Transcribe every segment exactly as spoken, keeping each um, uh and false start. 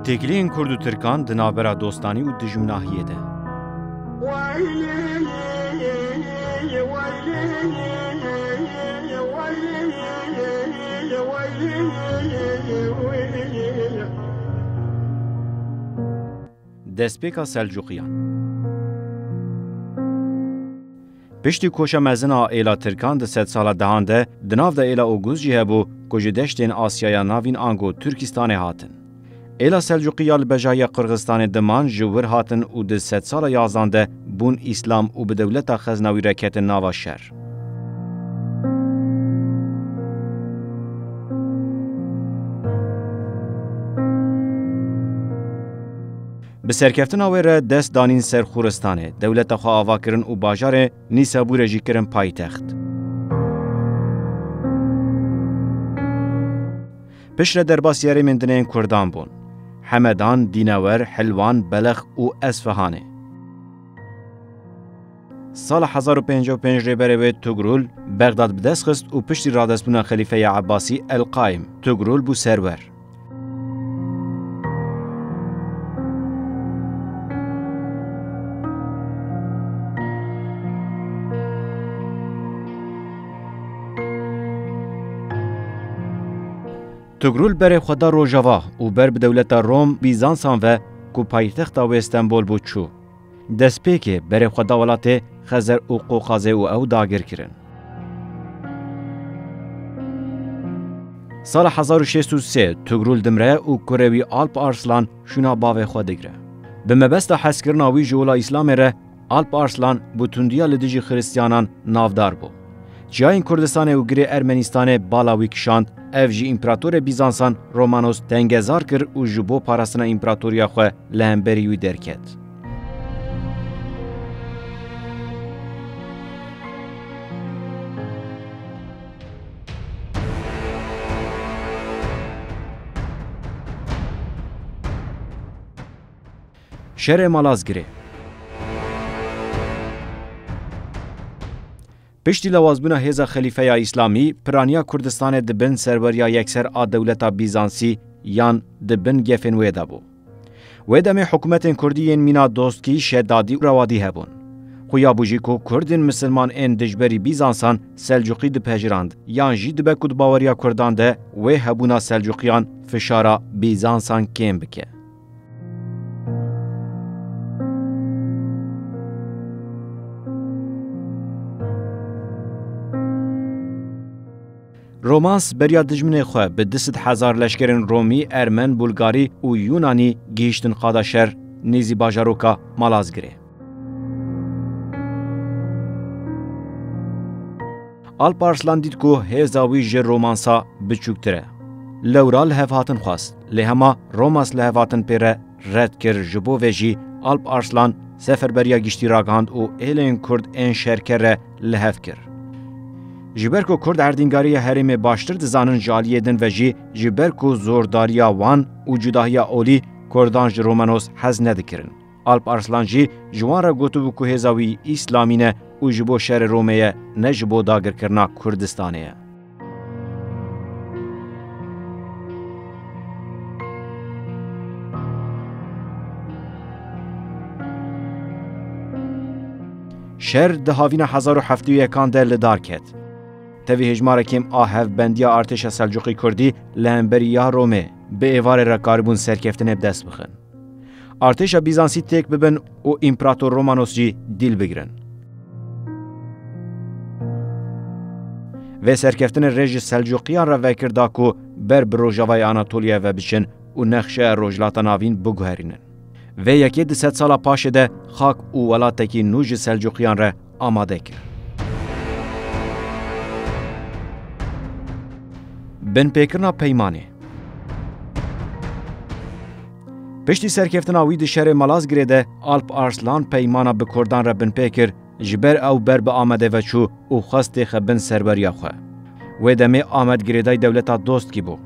Têkiliyên Kurd û Tirkan di navbera dostanî û dijminahiyê de. Destpêka Selcuqiyan. Piştî koşa mezin a êla Tirkan di sedsala dehan de, di nav de êla Oguz jî hebû ku ji deştên Asyaya Navîn ango Tirkîstanê hatin. Êla Selcuqî ya li bejahiya Qirxistanê diman ji wir hatin û di sedsala yazdan de bûn Îslam û bi dewleta Xeznawî re ketin nava şer. Bi serkeftina wê re dest danîn ser Xuristanê, dewleta xwe ava kirin û bajarê Nîsabûrê jî kirin paytext. Piştre derbasî herêmên din ên Kurdan bûn. Hemedan, Dînewer, Hilwan, Belex û Esfihanê. Sala hezar û pêncî û pênc rêberê wê Tugrul Bexdad bi dest xist û piştî radestbûna Xelîfeya Ebbasî El Qaim, Tugrul bû serwer. Tugrul berê xwe da Rojava û ber bi dewleta Rom Bîzansan ve ku paytexta wê Stenbol bû çû. Destpêkê berê xwe da welatê Xezer û Qoqazê û ew dagir kirin. Sala hezar û şêst û sê Tugrul dimre û kurê wî Alp Arslan şûna bavê xwe digre. Bi mebesta hezkirina wî ji ola Îslamê re Alp Arslan bi tundiya li dijî Xiristiyanan navdar bû. Çiyayên Kurdistanê û girê Ermenîstanê bala wî kişand, ev jî împeratorê Bîzansan Romanos tengezar kir û ji bo parastina împeratoriya xwe li hemberî wî derket. Şerê Malazgirê. Piştî lawazbûna hêza Xelîfeya Îslamî, piraniya Kurdistanê di bin serweriya yekser a dewleta Bîzansî yan di bin gefên wê de bû. Wê demê hikûmetên Kurdî yên mîna Dostkî, Şedadî û Rewadî hebûn. Xuya bû jî ku Kurdên misilman ên dijberî Bîzansan Selcuqî dipejirand, yan jî dibe ku di baweriya Kurdan de wê hebûna Selcuqiyan fişara Bîzansan kêm bike. Romans beriya dijminê xwe bi du sed hezar leşkerên Romî, Ermen, Bulgarî û Yunanî gihîştin qada şer nêzî bajaroka Malazgirê. Alp Arslan dît ku hêza wî ji romansa biçûktir e. Lewra lihevhatin xwest, lê hema romans lihevhatin pê re red kir, ji bo vê jî Alp Arslan seferberiya giştî ragihand û êlên Kurd ên şerker re li hev kir. Ji ber ku Kurd erdîngariya herêmê baştir dizanin, ji aliyê din ve jî ji ber ku zordariya wan û cudahiya olî Kurdan ji Romanos hez nedikirin. Alp Arslan jî ji wan re gotibû ku hêza wî Îslamî ne û ji bo şerê Romê ye, ne ji bo dagirkirina Kurdistanê ye. Şer di havîna hezar û heftê û yekan de li dar ket. Tevî hejmara kêm a hevbendiya artêşa Selcuqî Kurdî li hemberî ya Romê bi êvarê re karibûn serkeftinê bi dest bixin. Artêşa Bîzansî têk bibin û Împerator Romanos jî dîl bigirin. Vê serkeftinê rê ji Selcuqiyan re vekir da ku ber bi rojavayê Anatoliya ve biçin û nexşeya Rojhilata Navîn biguherînin. Vê yekê di sedsala paşê de xak û welatekî nû ji Selcuqiyan re amade kir. Binpêkirina peymanê. Piştî serkeftina wî di şerê Malazgirê de Alp Arslan peymana bi Kurdan re binpê kir, ji ber ew ber bi Amedê ve çû û xwest têxe bin serweriya xwe. Wê demê Amed girêdayî dewleta Dostkî bû.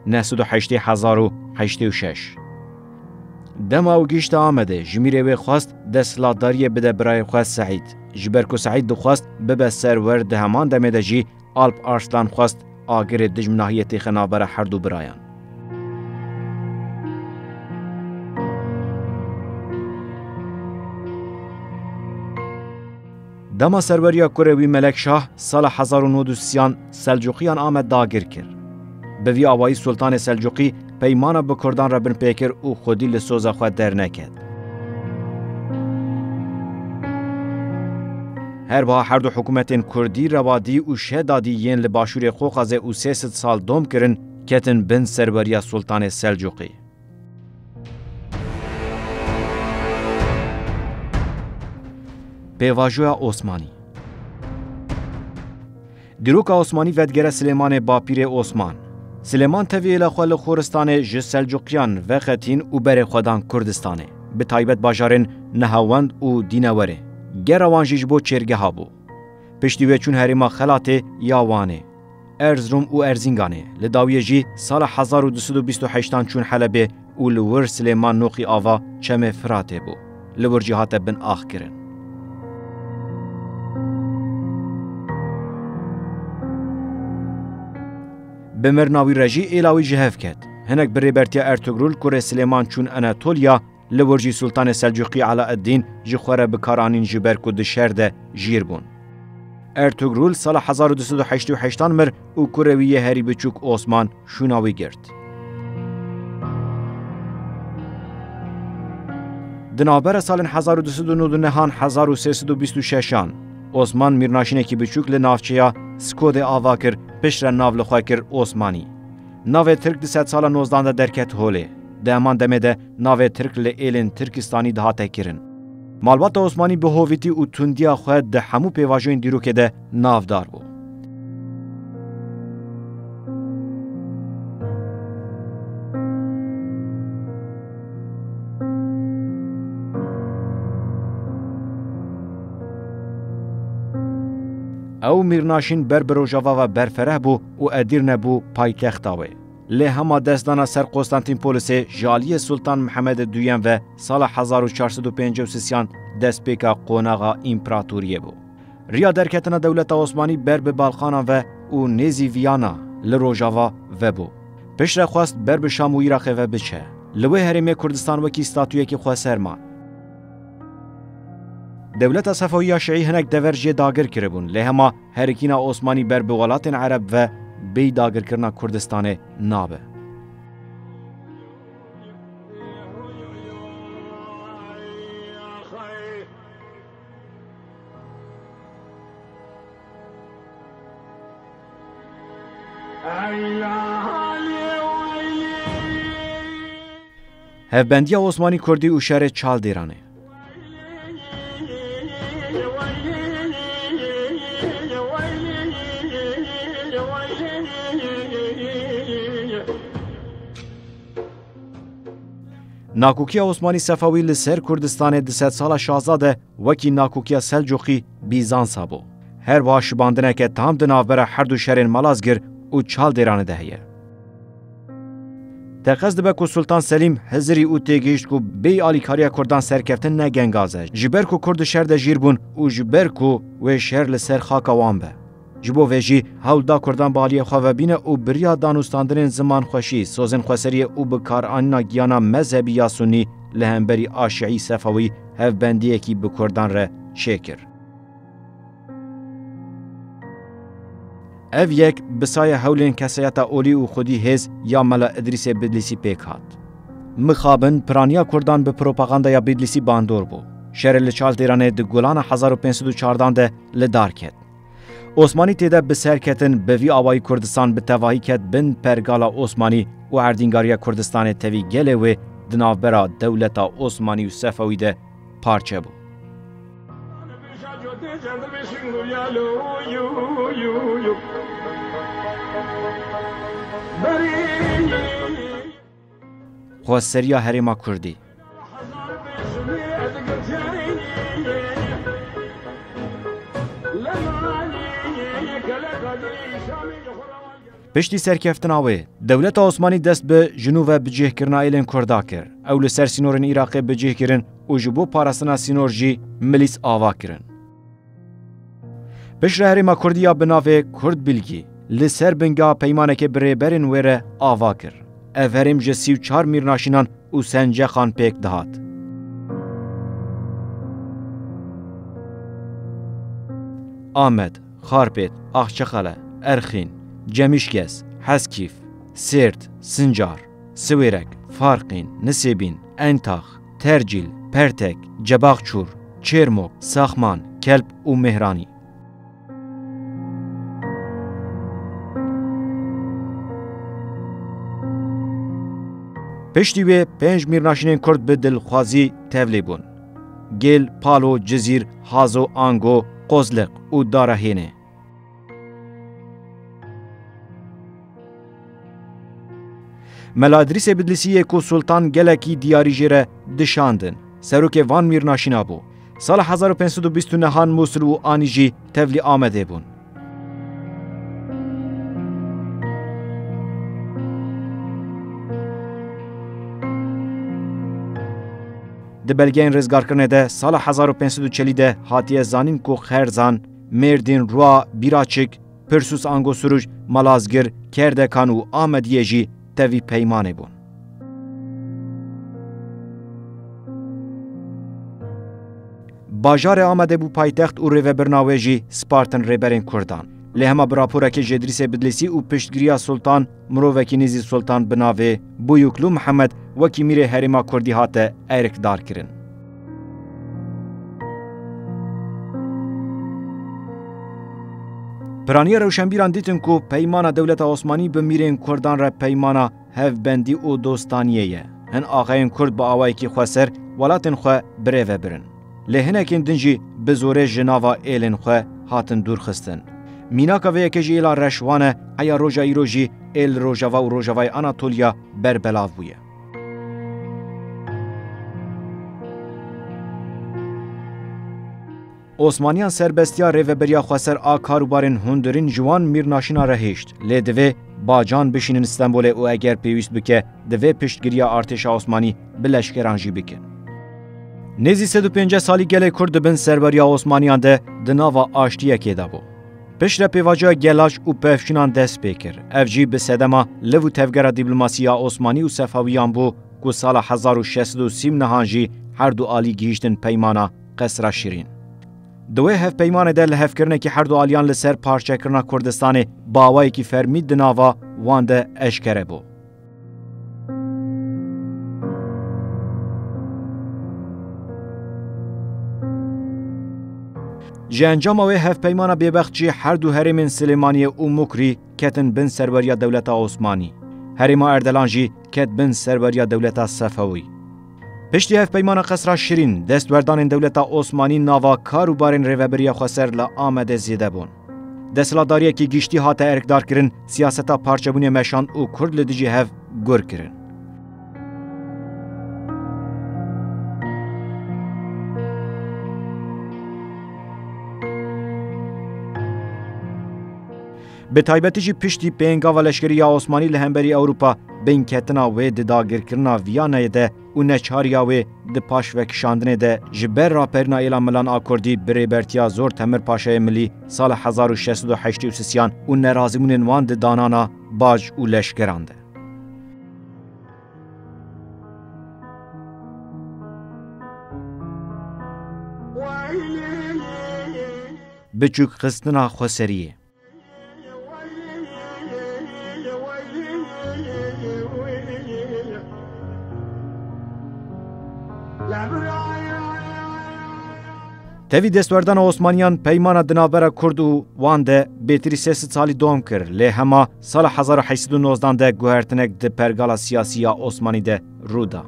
Neh sed û heştê hezar û heştê û şeş. Dema ew gihîşte Amedê, ji mîrê wê xwest desthilatdariyê bide birayê xwe Seîd. Ji ber ku Seîd dixwest bibe serwer, di heman demê de jî Alp Arslan xwest agirê dijminahiyê têxe navbera her du birayan. Dema serweriya kurê wî Melek Şah sala hezar û nod û sîyan Selcuqiyan Amed dagir kir. Bi vî awayî Sultanê Selcuqî peymana bi Kurdan re binpê kir û xwedî li soza xwe derneket. Her wiha her du hikûmetên Kurdî, Rewadî û Şedadî yên li başûrê Qoqazê û sê sed sal dom kirin, ketin bin serweriya Sultanê Selcuqî. Pêvajoya Osmanî. Dîroka Osmanî vedigere Silêmanê bapîrê Osman. Silêman tevî êla xwe li Xoristanê ji Selcuqiyan veqetîn û berê xwe dan Kurdistanê, bi taybet bajarên Nehewend û Dînewerê. Gera wan jî ji bo çêrgeha bû. Piştî wê çûn herêma Xelatê ya Wanê, Erzirom û Erzînganê, li dawiyê jî sala hezar û du sed û bîst û heştan çûn Helebê û li wir Silêman noqî ava Çemê Firatê bû. Li wir jî hate bin ax kirin. Bi mirina wî re jî êla wî ji hev ket. Hinek bi rêbertiya Ertugrul kurê Silêman çûn Anatolya, li wir jî Sultanê Selcuqî Alaeddîn ji xwe re bi kar anîn, ji ber ku di şer de jîr bûn. Ertugrul sala hezar û du sed û heştê û heştan mir û kurê wî yê herî biçûk Osman şûna wî girt. Di navbera salên hezar û du sed û nod û nehan hezar û sê sed û bîst û şeşan, Osman mîrnaşînekî biçûk li navçeya Skodê ava kir, piştre nav li xwe kir Osmanî. Navê Tirk di sedsala nozdan de derket holê. Di heman demê de navê Tirk li êlên Tirkistanî dihate kirin. Malbata Osmanî bi hovîtî û tundiya xwe di hemû pêvajoyên dîrokê de navdar bû. Ew mîrnaşîn ber bi rojava ve berfereh bû û Edîrne bû paytexta wê. Lê hema destdana ser Konstantînpolisê ji aliyê Sultan Mihemed Duyen ve sala hezar û çar sed û pêncî û sêyan destpêka qonaxa împeratoriyê bû. Riya derketina dewleta Osmanî ber bi Balkanan ve û nêzî Viyana li rojava vebû. Piştre xwest ber bi Şam û Iraqê ve biçe. Li wê herêmê Kurdistan wekî statuyekî xweser man. Dewleta Sefawî ya Şiî hinek dever jê dagir kiribûn, lê hema herikîna Osmanî ber bi welatên Ereb ve bêyî dagirkirina Kurdistanê nabe. Hevbendiya Osmanî Kurdî û şerê Çaldêranê. Nakokiya Osmanî Sefawî li ser Kurdistanê di sedsala şazda de wekî nakokiya Selcuqî Bîzansa bû. Her wiha şibandineke tam di navbera her du şerên Malazgir û Çaldêranê de heye. Teqez dibe ku Sultan Selîm hizirî û têgihîşt ku bêyî alîkariya Kurdan serkeftin ne gengaz e, ji ber ku Kurd di şer de jîr bûn û ji ber ku wê şer li ser xaka wan be. Ji bo vê jî hewl da Kurdan bi aliyê xwe ve bîne û bi riya danûstandinên zimanxweşî, sozên xweseriyê û bikaranîna giyana mezhebî ya Sunnî li hemberî a Şiî Sefawî hevbendiyekî bi Kurdan re çêkir. Ev yek bi saya hewlên kesayeta olî û xwedî hêz ya Mela Idrîsê Bidlîsî pêk hat. Mixabin piraniya Kurdan bi propagandaya Bidlîsî bandor bû. Şerê li Çaldêranê di Gulana hezar û pênc sed û çardan de li dar ket. Osmanî tê de bi ser ketin, bi vî awayî Kurdistan bi tevahî ket bin pergala Osmanî û erdîngariya Kurdistanê tevî gelê wê di navbera dewleta Osmanî û Sefawî de parçe bû. Xweseriya herêma Kurdî. Piştî serkeftina wê, dewleta Osmanî dest bi ji nû ve bicihkirina êlên Kurda kir. Ew li ser sînorên Iraqê bicih kirin û ji bo parastina sînor jî milîs ava kirin. Piştre herêma Kurdî ya bi navê Kurdbîlgî li ser bingeha peymanekê bi rêberên wê re ava kir. Ev herêm ji sî û çar mîrnaşînan û sencexan pêk dihat. Amed, Xarpêt, Axçeqele, Erxîn, Cemîşkes, Heskîf, Sêrt, Sincar, Siwêrek, Farqîn, Nisêbîn, Eyntax, Tercîl, Pertek, Cebaxçûr, Çêrmok, Saxman, Kelp û Mêhranî. Piştî wê pênc mîrnaşînên Kurd bi dilxwazî tevlî bûn. Gêl, Palo, Cizîr, Hazo, Ango, Qozliq û Darahênê. Mela Îdrîsê Bidlîsî yê ku Sultan gelekî diyarî jê re dişandin, serokê van mîrnaşîna bû. Sala hezar û pênc sed û bîst û nehan Mûsil û Anî jî tevlî Amedê bûn. Di belgeyên rêzgarkirinê de sala hezar û pênc sed û çelî de hatiye zanîn ku Xerzan, Mêrdîn, Rûa, Bîraçik, Pirsûs ango Suruj, Malazgir, Kerdekan û Amediyê jî tevî peymanê bûn. Bajarê Amedê bû paytext û rêvebirina wê jî spartin rêberên Kurdan. Lê hema bi raporekê ji Îdrîsê Bidlîsî û piştgiriya Sultan, mirovekî nêzî Sultan bi navê Bûyuklû Mihemed wekî mîrê herêma Kurdî hate erkdarkirin. Piraniya rewşenbîran dîtin ku peymana dewleta Osmanî bi mîrên Kurdan re peymana hevbendî û dostaniyê ye. Hin axayên Kurd bi awayekî xweser welatên xwe birêve birin. Lê hinekên din jî bi zorê ji nava êlên xwe hatin dûrxistin. Mînaka vê yekê jî êla Reşwan e, heya roja îro jî êl Rojava û Rojavayê Anatoliya berbelav bûye. Osmaniyan serbestiya rêveberiya xweser a karûbarên hundirîn ji wan mîrnaşîna re hişt, lê divê bacan bişînin Stenbolê û eger pêwîst bike, divê piştgiriya artêşa Osmanî bi leşkeran jî bikin. Nêzî sed û pênceh salî gelê Kurd di bin serweriya Osmaniyan de di nava aştiyekê de bû. Piştre pêvajoya gelaş û pevçûnan dest pê kir. Ev jî bi sedema liv û tevgera dîplomasî ya Osmanî û Sefawiyan bû ku sala hezar û şeş sed û sî û nehan jî her du alî gihîştin peymana Qesra Şirîn. Di wê hevpeymanê de lihevkirinekî her du aliyan li ser parçekirina Kurdistanê bi awayekî fermî di nava wan de eşkere bû. Ji encama wê hevpeymana bêbext jî her du herêmên Silêmaniyê û Mukrî ketin bin serweriya dewleta Osmanî. Herêma Erdelan jî ket bin serweriya dewleta Sefewî. Piştî hevpeymana Qesra Şirîn, destwerdanên dewleta Osmanî nava kar û barên rêveberiya xweser li Amedê zêde bûn. Desthilatdariyekî giştî hate erkdarkirin, siyaseta parçebûnê meşand û Kurd li dijî hev gur kirin. Bi taybetî jî piştî pêngava leşkerî ya Osmanî li hemberî Ewropa, binketina wê di dagirkirina Viyanayê de û neçariya wê di paşvekişandinê de ji ber raperîna êla milan a Kurdî bi rêbertiya Zor Temir Paşayê Milî sala hezar û şeş sed û heştê û sisiyan û nerazîbûnên wan di danana bac û leşkeran de. Biçûk xistina xweseriyê. Tevî destwerdana Osmaniyan peymana di navbera Kurd û wan de bêtirî sê sed salî dom kir, lê hema sala hezar û heşt sed û nozdan de guhertinek di pergala siyasî ya Osmanî de rû da.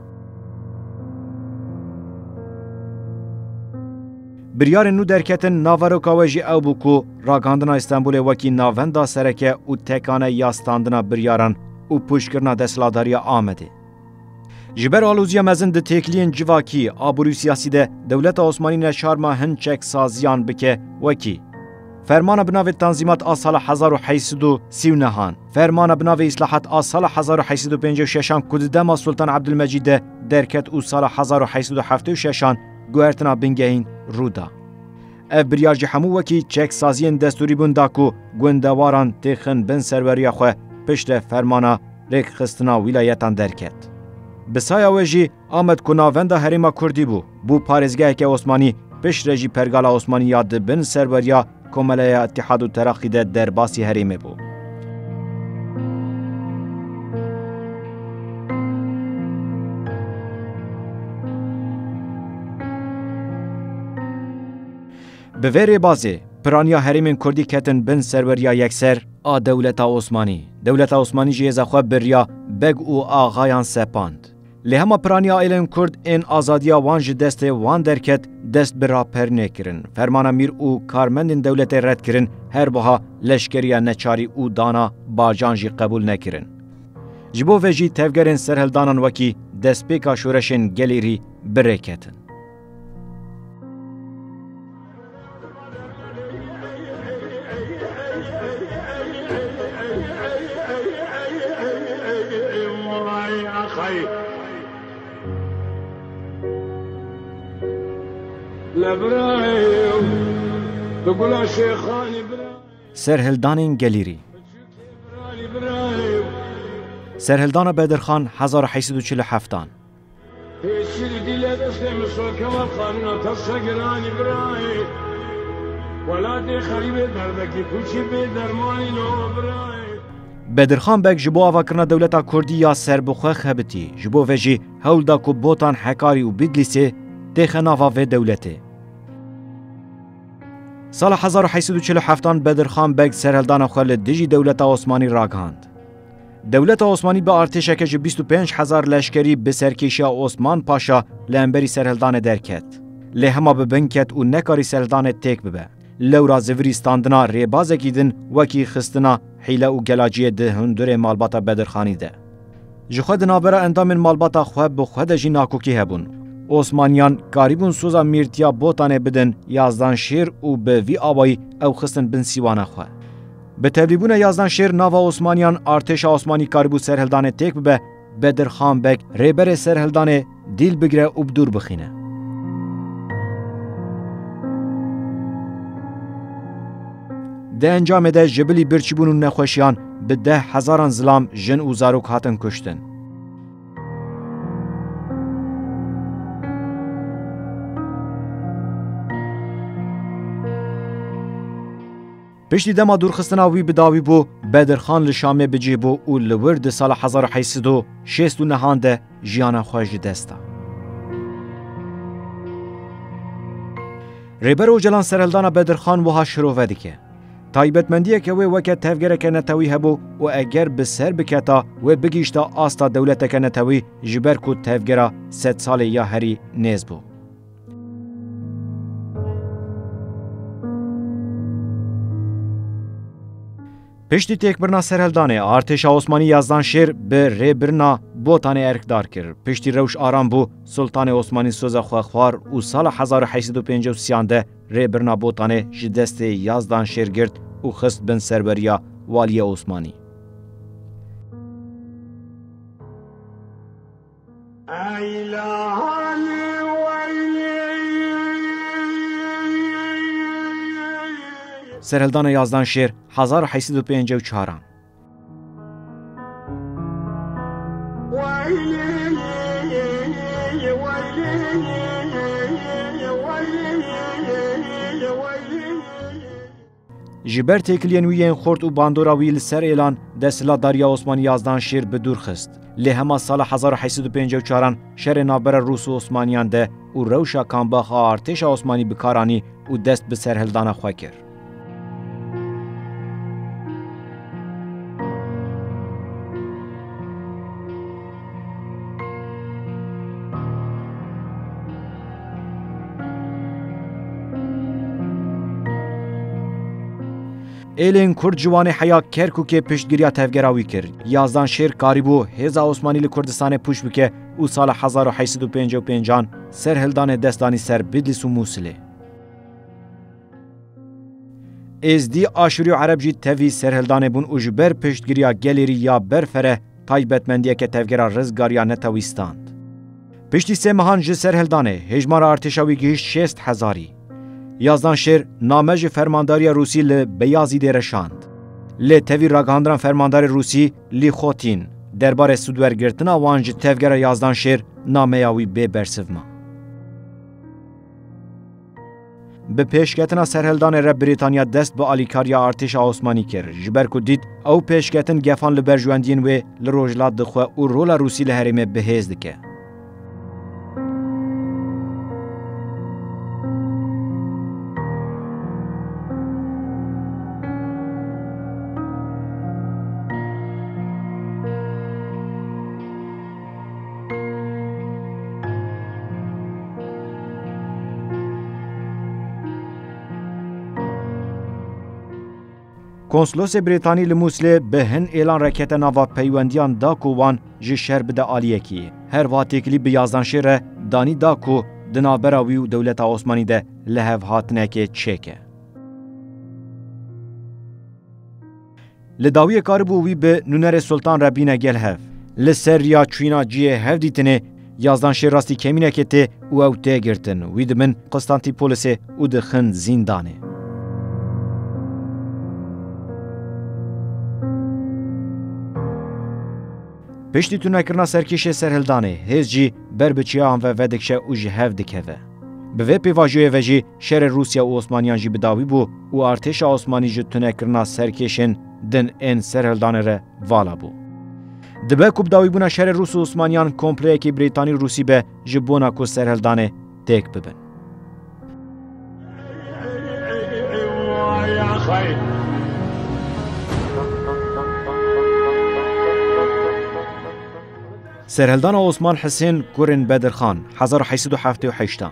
Biryarên nû derketin, naveroka we jî ew bû ku ragihandina Îstenbulê wekî navenda sereke û tekane ya standina biryaran û pûçkirina desthilatdariya Amedê. Ji ber aloziya mezin di têkiliyên civakî, aborî û siyasî de dewleta Osmanî neçar ma hin çeksaziyan bike, wekî Fermana bi navê Tanzîmat a sala hezar û heyt sed û sî û nehan, fermana bi navê Îslahat a sala hezar û heyt sed û pêncî û şeşan ku di dema Sultan Ebdulmecîd de derket û sala hezar û heyt sed û heftê û şeşan guhertina bingehîn rû da. Ev biryar jî hemû wekî çeksaziyên destûrî bûn da ku gundewaran têxin bin serweriya xwe piştre fermana rêkxistina wîlayetan derket. Bi saya wê jî Amed ku navenda herêma Kurdî bû, bû parêzgeheke Osmanî, piştre jî pergala Osmanî ya di bin serweriya Komeleya Îtîhad û Teraqî de derbasî herêmê bû. Bi vê rêbazê, piraniya herêmên Kurdî ketin bin serweriya yekser a dewleta Osmanî. Dewleta Osmanî jî hêza xwe bi riya beg û axayan sepand. Lê hema piraniya êlên Kurd ên azadiya wan ji destê wan derket, dest bi raperînê kirin. Fermana mîr û karmendên dewletê red kirin, her wiha leşkeriya neçarî û dana bacan jî qebûl nekirin. Ji bo vê jî tevgerên serhildanan wekî destpêka şoreşên Gelêrî bi rê ketin. Serhildanên Gelîrî. Serhildana Bedirxan hezar û heyt sed û çil û heftan. Pêşî li dîlê destê min soke wa qanûna tesa giranî birayê. Welatê xerîbê derdekî pûçî bê dermanî lo birayê. Bedirxan Beg ji bo avakirina dewleta Kurdî ya serbixwe xebitî. Ji bo vê jî hewl da ku Botan, Hekarî û Bidlîsê têxe nava vê dewletê. Sala hezar û heyt sed û çil û heftan Bedirxan Beg serhildana xwe li dijî dewleta Osmanî ragihand. Dewleta Osmanî bi artêşeke ji bîst û pênc hezar leşkerî bi serkêşiya Osman Paşa li hemberî serhildanê derket. Lê hema bi bin ket û nekarî serhildanê têk bibe. Lewra zivirî standina rêbazekî din wekî xistina hîle û gelaciyê di hundurê malbata Bedirxanî de. Ji xwe di navbera endamên malbata xwe bi xwe de jî nakokî hebûn. Osmaniyan karîbûn soza mîrtiya Botanê bidin Yazdanşêr û bi vî awayî ew xistin bin sîwana xwe. Bi tevlîbûna Yazdanşêr nava Osmaniyan artêşa Osmanî karîbû serhildanê têk bibe, Bedirxan Beg rêberê serhildanê dîl bigire û bi dûr bixîne. Di encamê de ji bilî birçîbûn û nexweşiyan bi deh hezaran zilam, jin û zarok hatin kuştin. Piştî dema dûrxistina wî bi dawî bû, Bedirxan li Şamê bi cih bû û li wir di sala hezar û heyt sed û şêst û nehan de jiyana xwe ji dest da. Rêber Ocalan serhildana Bedirxan wiha şirove dike. Taybetmendiyeke wê weke tevgereke netewî hebû û eger bi ser biketa, wê bigihîşta asta dewleteke netewî, ji ber ku tevgera sedsalê ya herî nêz bû. Piştî têkbirina serhildanê, artêşa Osmanî Yazdanşêr bi rêbirina Botanê erkdar kir. Piştî rewş aram bû, Sultanê Osmanî soza xwe xwar û sala hezar û heyt sed û pêncî û sêyan de rêbirina Botanê ji destê Yazdanşêr girt û xist bin serweriya waliyê Osmanî. Serhildana Yazdanşêr hezar û heyt sed û pêncî û çaran. Ji ber têkiliyên wî yên xurt û bandora wî li ser êlan, desthilatdariya Osmanî Yazdanşêr bi dûr xist. Lê hema sala hezar û heyt sed û pêncî û çaran şerê navbera Rûs û Osmaniyan de û rewşa Kambax a artêşa Osmanî bi kar anî û dest bi serhildana xwe kir. Êlên Kurd ji Wanê heya Kerkûkê piştgiriya tevgera wî kir. Yazdanşêr karîbû hêza Osmanî li Kurdistanê pûç bike û sala hezar û heyt sed û pêncî û pêncan serhildanê dest danî ser Bidlîs û Mûsilê. Êzdî, Aşûrî û Ereb jî tevî serhildanê bûn û ji ber piştgiriya gelêrî ya berfere taybetmendiyeke tevgera rizgariya netewî stand. Piştî sê mehan ji serhildanê, hêjmara artêşa wî gihîşt şêst hezarî. Yazdan Şêr name ji fermandariya Rûsî li Beyazîdê re şand. Lê tevî ragihandina fermandarê Rûsî Lîxotîn, derbarê sûdwergirtina wan ji tevgera Yazdan Şêr nameya wî bê bersiv ma. Bi pêşketina serhildanê re Brîtanya dest bi alîkariya artêşa Osmanî kir, ji ber ku dît ew pêşketin gefan li berjwendiyên wê li rojhilat dixwe û rola Rûsî li herêmê bi hêz dike. Konsolosê Brîtanî li Mûslê bi hin êlan re kete nava peywendiyan da ku wan ji şer bide aliyekî. Her wiha têkilî bi Yazdan Şêr re danî da ku di navbera wî û dewleta Osmanî de lihevhatinekê çêke. Li dawiyê karibû wî bi nûnerê Sultan re bîne gel hev. Li ser riya çûyîna cihê hevdîtinê, Yazdan Şêr rastî kemînekê tê û ew tê girtin. Wî dibin Konstantîpolisê û dixin zîndanê. Piştî tunekirina serkêşê serhildanê, hêz jî ber bi çiyayan ve vedikişe û ji hev dikeve. Bi vê pêvajoyê ve jî şerê Rûsya û Osmaniyan jî bi dawî bû û artêşa Osmanî ji tunekirina serkêşên din ên serhildanê re vala bû. Dibe ku bi dawîbûna şerê Rûs û Osmaniyan kompleyekî Brîtanî-Rûsî be ji bona ku serhildanê têk bibin. Serhildana Osman Hisên kurên Bedirxan, hezar û heyt sed û heftê û heştan.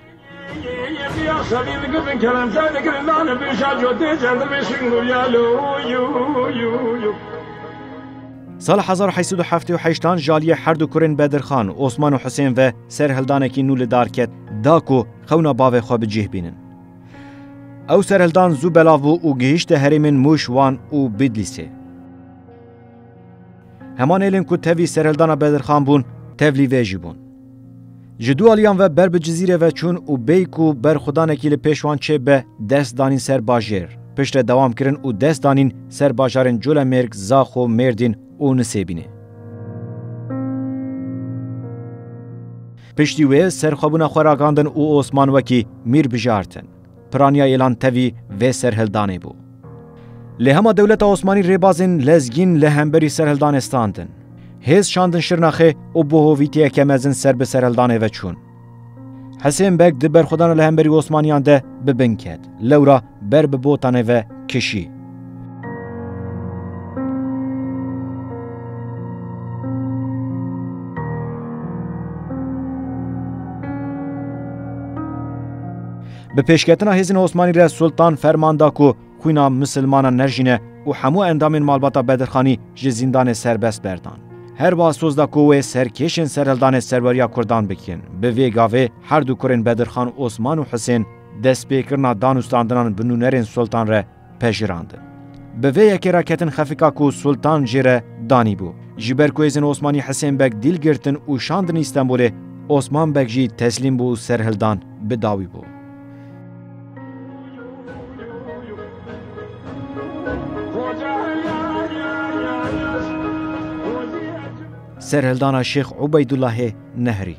Sala hezar û heyt sed û heftê û heştan ji aliyê her du kurên Bedirxan, Osman û Hisên ve serhildanekî nû li dar ket, da ku xewna bavê xwe bi cih bînin. Ew serhildan zû belav bû û gihîşte herêmên Mûş, Wan û Bidlîsê. Heman êlên ku tevî serhildana Bedirxan bûn, tevlî vê jî bûn. Ji du aliyan ve ber bi Cizîrê ve çûn û bêyî ku berxwedanekî li pêş wan çêbe, dest danîn ser bajêr. Piştre dewam kirin û dest danîn ser bajarên Colemêrg, Zaxo, Mêrdîn û Nisêbînê. Piştî wê serxwebûna xwe ragihandin û Osman wekî mîr bijartin. Piraniya êlan tevî vê serhildanê bû. Lê hema dewleta Osmanî rêbazên lezgîn li hemberî serhildanê standin. Hêz şandin Şirnexê û bi hovîtiyeke mezin ser bi serhildanê ve çûn. Hisên Beg di berxwedana li hemberî Osmaniyan de bi bin ket. Lewra ber bi Botanê ve kişî. Bi pêşketina hêzên Osmanî re Sultan ferman da ku xwîna misilmanan nerjîne û hemû endamên malbata Bedirxanî ji zîndanê serbest berdan. Her wiha soz da ku wê serkêşên serhildanê serweriya Kurdan bikin. Bi vê gavê her du kurên Bedirxan Osman û Hisên destpêkirina danûstandinan bi nûnerên Sultan re pejirandin. Bi vê yekê re ketin xefika ku Sultan jê re danîbû. Ji ber ku hêzên Osmanî Hisên Beg dîl girtin û şandin Îstenbolê, Osman Beg jî teslîm bû û serhildan bi dawî bû. Serhildana Şêx Ubeydullahê Nehrî.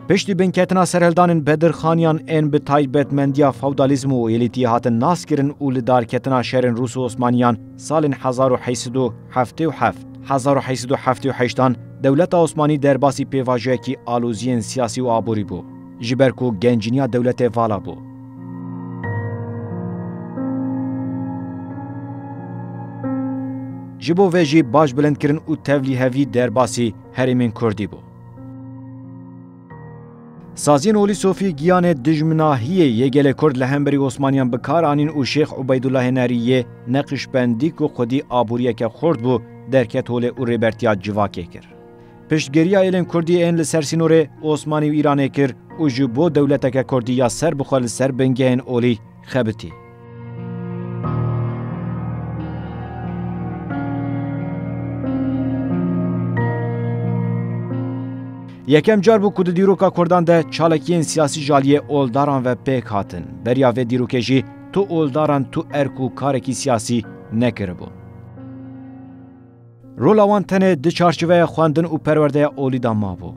Piştî binketina serhildanên Bedirxaniyan ên bi taybetmendiya feodalîzm û êlîtiyê hatin naskirin û li darketina şerên Rûs û Osmaniyan salên hezar û heyt sed û heftê û heft, hezar û heyt sed û heftê û heştan dewleta Osmanî derbasî pêvajoyekî aloziyên siyasî û aborî bû, ji ber ku gencîniya dewletê vala bû. Ji bo vê jî baş bilind kirin û tevlî hevî derbasî herêmên Kurdî bû. Saziyên Olî Sofî giyanê dijminahiyê yê gelê Kurd li hemberî Osmaniyan bi kar anîn û Şêx Ubeydullahê Nerî yê neqişbendî ku xwedî aboriyeke xurt bû, derket holê û rêbertiya civakê kir. piştgiriya êlên Kurdî ên li ser sînorê Osmanî û Îranê kir û ji bo dewleteke Kurdî ya serbixwe li ser bingehên olî xebitî. Yekem car bû ku di dîroka Kurdan de çalakiyên siyasî ji aliyê oldaran ve pêk hatin. Beriya vê dîrokê jî tu oldaran tu erk û karekî siyasî nekiribûn. Rola wan tenê di çarçoveya xwendin û perwerdeya olî de mabû.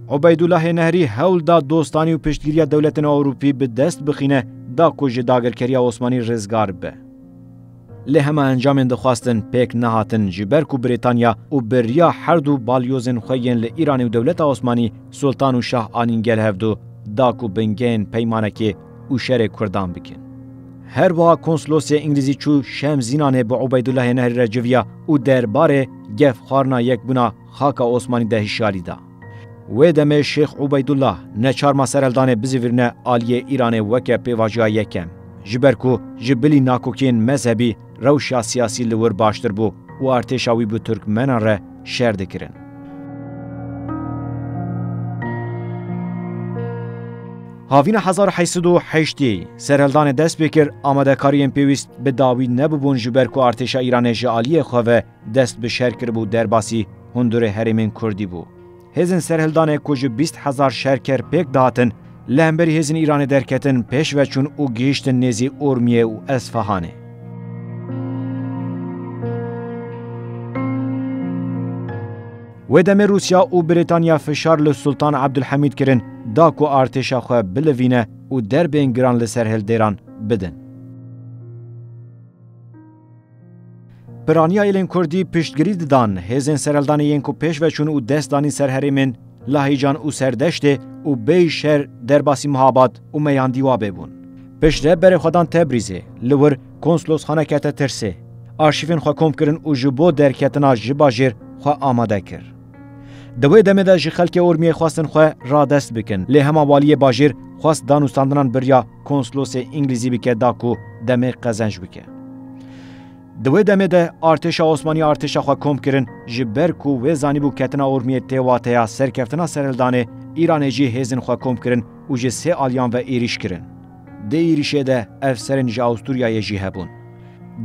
Ubeydulahê Nehrî hewl da dostanî û piştgiriya dewletên Ewropî bi dest bixîne, da ku ji dagirkeriya Osmanî rizgar bibe. Lê hema encamên dixwastin pêk nehatin, ji ber ku Brîtanya û bi riya her du balyozên xwe yên li Îranê û dewleta Osmanî, Sultan û Şah anîn gel hevdu, da ku bingehên peymanekê û şerê Kurdan bikin. Her wiha konsulosê Îngilîzî çû Şemzînanê bi Ubeydulahê Nehrî re civiya û derbarê gefxwarina yekbûna xaka Osmanî de hişyarî da. Wê demê Şêx Ubeydullah neçar ma serhildanê bizivîrine aliyê Îranê weke pêvajoya yekem, ji ber ku ji bilî nakokiyên mezhebî, rewşa siyasî li wir baştir bû û artêşa wî bi Tirkmenan re şer dikirin. Havîna hezar û heşt sed û heştê serhildanê dest pê kir, amadekariyên pêwîst bi dawî nebûbûn, ji ber ku artêşa Îranê ji aliyê xwe ve dest bi şer kiribû, derbasî hundurê herêmên Kurdî bû. Hêzên serhildanê ku ji bîst hezar şerker pêk dihatin, li hemberî hêzên Îranê derketin, pêş ve çûn û gihîştin nêzî Urmiyê û Esfahanê. Wê demê Rûsya û Brîtanya fişar li Sultan Abdulhamîd kirin, da ku artêşa xwe bilivîne û derbên giran li ser hildêran bidin. Piraniya êlên Kurdî piştgirî didan, hêzên serhildanê yên ku pêş ve çûn û dest danîn ser herêmên Lahîcan û Serdeştê û bêyî şer derbasî Mihabad û Meyandîwabê bûn. Piştre berê xwe dan Tebrîzê, li wir konsulosxane kete tirsê. Arşîvên xwe kom kirin û ji bo derketina ji bajêr xwe amade kir. Di wê demê de ji xelkê Urmiyê xwestin xwe radest bikin, lê hema waliyê bajêr xwest danûstandinan bi riya konsulosê Îngilîzî bike, da ku demê qezenc bike. Di wê demê de artêşa Osmanî artêşa xwe kom kirin, ji ber ku wê zanîbû ketina Urmiyê tê wateya serkeftina serhildanê, Îranê jî hêzên xwe kom kirin û ji sê aliyan ve êrîş kirin. Di êrîşê de efserên ji Awisturyayê jî hebûn.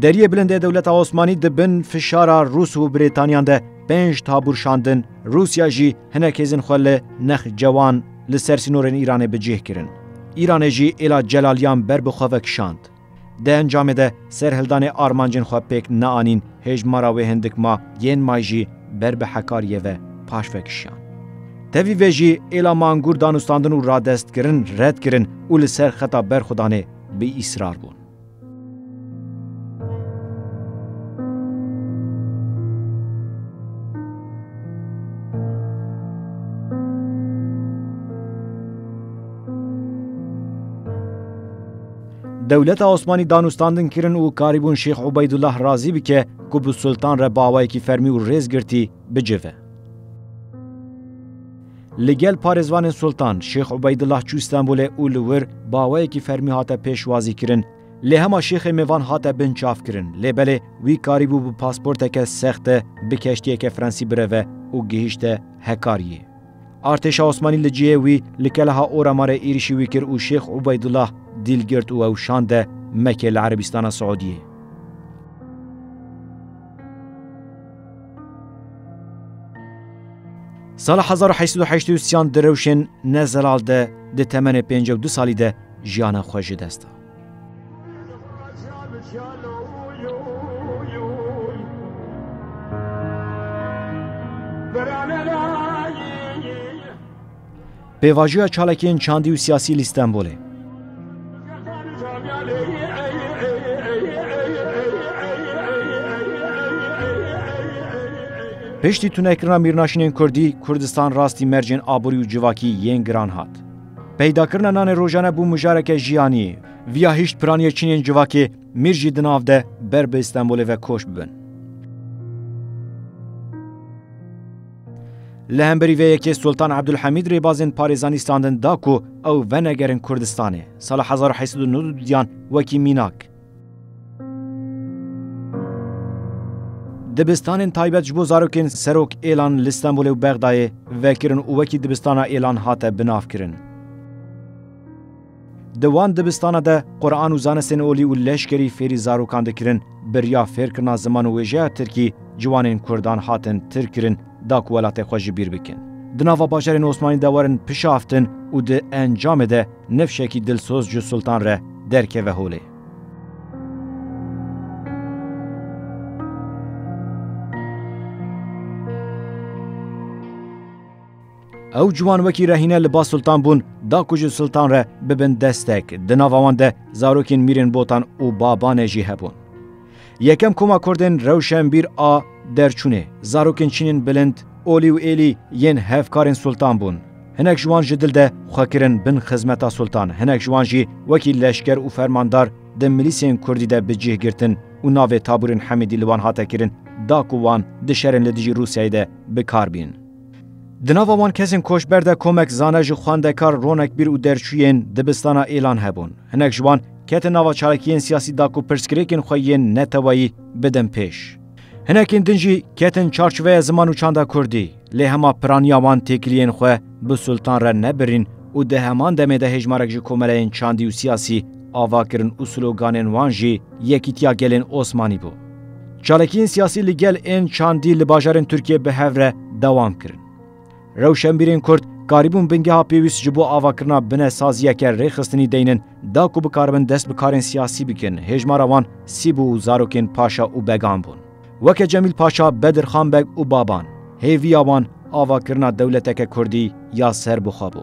Deriyê bilind ê dewleta Osmanî di bin fişara Rûs û Brîtaniyan de pênc tabûr şandin, Rûsya jî hinek hêzên xwe li Nexcewan li ser sînorên Îranê bi cih kirin. Îranê jî êla Celaliyan ber bi xwe ve kişand. Di encamê de serhildanê armancên xwe pêk neanîn, hêjmara wê hindik ma, yên may jî ber bi Hekariyê ve paş ve kişand. Tevî vê jî êla Mangur danûstandin û radestkirin red kirin û li ser xeta berxwedanê bi îsrar bûn. Dewleta Osmanî danûstandin kirin û karîbûn Şêx Ubeydullah razî bike ku bi Sultan re bi awayekî fermî û rêzgirtî bicive. Li gel parêzvanên Sultan, Şêx Ubeydullah çû Stenbolê û li wir bi awayekî fermî hate pêşwazî kirin, lê hema şêxê mêvan hate binçav kirin, lê belê wî karîbû bi pasporteke sexte bi keştiyeke Fransî bireve û gihîşte Hekariyê. Artêşa Osmanî li cihê wî li Keleha Oramarê êrîşî wî kir û Şêx Ubeydullah dîl girt û ew şande Mekê li Erebîstana Siûdiyê. Sala hezar û heşt sed û heştê û sêyan di rewşên ne zelal de di temenê pêncî û du salî de jiyana xwe ji dest da. Pêvajoya çalakiyên çandî û siyasî li Stenbolê. Piştî tunekirina mîrnaşînên Kurdî, Kurdistan rastî mercên aborî û civakî yên giran hat. Peydakirina nanê rojane bû mijareke jiyanî. Viya hişt piraniyê çînên civakê, mîr jî di nav de ber bi Stenbolê ve koç bibin. Li hemberî vê yekê Sultan Ebdulhemîd rêbazên parêzanî standin da ku ew venegerin Kurdistanê. Sala hezar û heşt sed û nod û duyan wekî mînak. Dibistanên taybet ji bo zarokên Serok Êlan li Stenbolê û Bexdayê vekirin û wekî dibistana Êlan hate binavkirin. Di wan dibistana de Quran û zanistên olî û leşkerî fêrî zarokan dikirin, bi riya fêrkirina ziman û wêjeya tirkî ciwanên kurdan hatin tirkirin da ku welatê xwe ji bîr bikin. Di nava bajarên Osmanî de werin pişaftin û di encamê de nifşekî dilsoz ji Sultan re derkeve holê. Ew ciwan wekî rehîne li ba Sultan bûn, da ku ji Sultan re bibin destek. Di nava wan de zarokên Mîrên Botan û Babanê jî hebûn. Yekem koma Kurdên rewşenbîr a derçûnê, zarokên çînên bilind, olî û êlî yên hevkarên Sultan bûn. Hinek ji wan ji dil de xwe kirin bin xizmeta Sultan, hinek ji wan jî wekî leşker û fermandar di milîsên Kurdî de bi cih girtin û navê Tabûrên Hemîdî li wan hate kirin, da ku wan di şerên li dijî Rûsyayê de bi kar bîn. Di nava wan kesên koçber de komek zane ji xwendekar, ronekbîr û derçûyên dibistana Êlan hebûn. Hinek ji wan ketin nava çalakiyên siyasî da ku pirsgirêkên xwe yên neteweyî bidin pêş. Hinekên din jî ketin çarçoveya ziman û çanda kurdî, lê hema piraniya wan têkiliyên xwe bi Sultan re nebirîn û di heman demê de hêjmarek ji komeleyên çandî û siyasî ava kirin û sloganên wan jî yekîtiya gelên Osmanî bû. Çalakiyên siyasî li gel ên çandî li bajarên Tirkiyê bi hev re dewam kirin. Rewşenbîrên Kurd karîbûn bingeha pêwîst ji bo avakirina binesaziyeke rêxistinî deynin, da ku bikaribin dest bi karên siyasî bikin. Hêjmara wan Sîbû û zarokên paşa û began bûn. Weke Cemîl Paşa, Bedirxan Beg û Baban, hêviya wan avakirina dewleteke kurdî ya serbixwe bû.